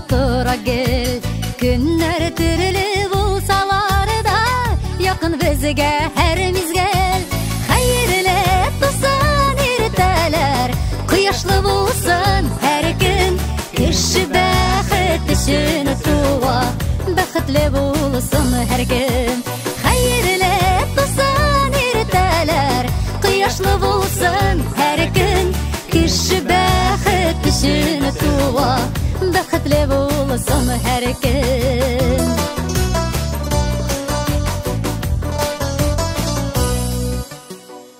тора гел. Көннәр төрле булсалар да, якын безгә һәр мизгел. Хәерле тусын иртәләр, кояшлы булсын һәр көн. Кеше бәхет өчен туа, бәхетле булсын һәркем. Хәерле тусын иртәләр, кояшлы булсын һәр көн. Кеше бәхет өчен туа, бәхетле булсын һәркем.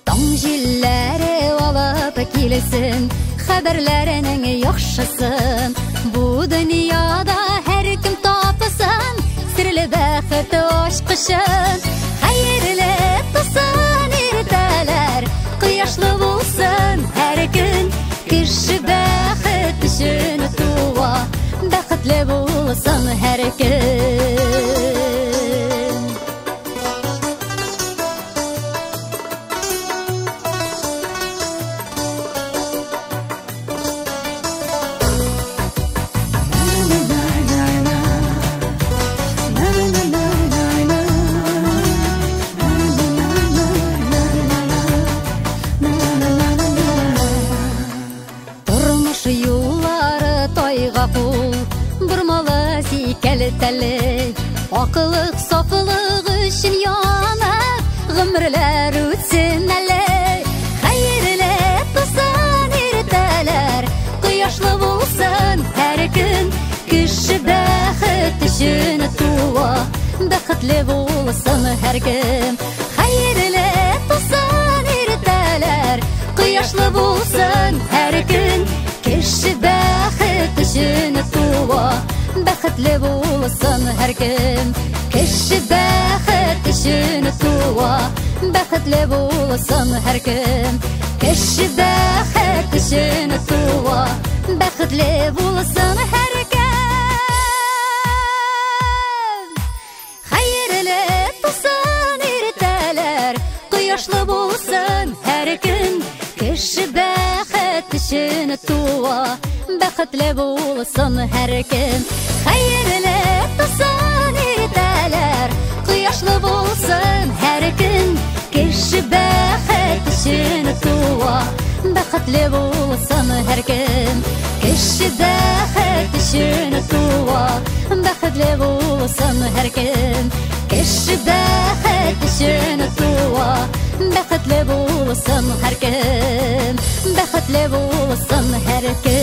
Таң җилләре алып килсен хәбәрләренең яхшысын. Бу дөньяда һәркем тапсын серле бәхет ачкычын. Хәерле тусын иртәләр, кояшлы булсын һәр көн. Кеше бәхет өчен туа, бәхетле булсын һәркем. Тормыш юллары тайга кул, бормалы сикәлтәле. Акыллык, сафлык өчен янып, гомерләр үтсен әле. Хәерле тусын иртәләр, кояшлы булсын һәр көн. Кеше бәхет өчен туа, бәхетле булсын һәркем. Хәерле тусын иртәләр, кояшлы булсын һәр көн. Кеше бәхет өчен туа, бәхетле булсын һәркем. Кеше бәхет өчен туа, бәхетле булсын һәркем. Кеше бәхет өчен туа, бәхетле булсын һәркем. Хәерле тусын иртәләр, кояшлы булсын һәр көн. Кеше бәхет өчен туа, бәхетле булсын һәркем. Хәерле тусын иртәләр, кояшлы булсын һәр көн. Кеше бәхет өчен туа, бәхетле булсын һәркем. Кеше бәхет өчен туа, бәхетле булсын һәркем. Кеше бәхет өчен туа, бәхетле булсын һәркем. Бәхетле булсын һәркем.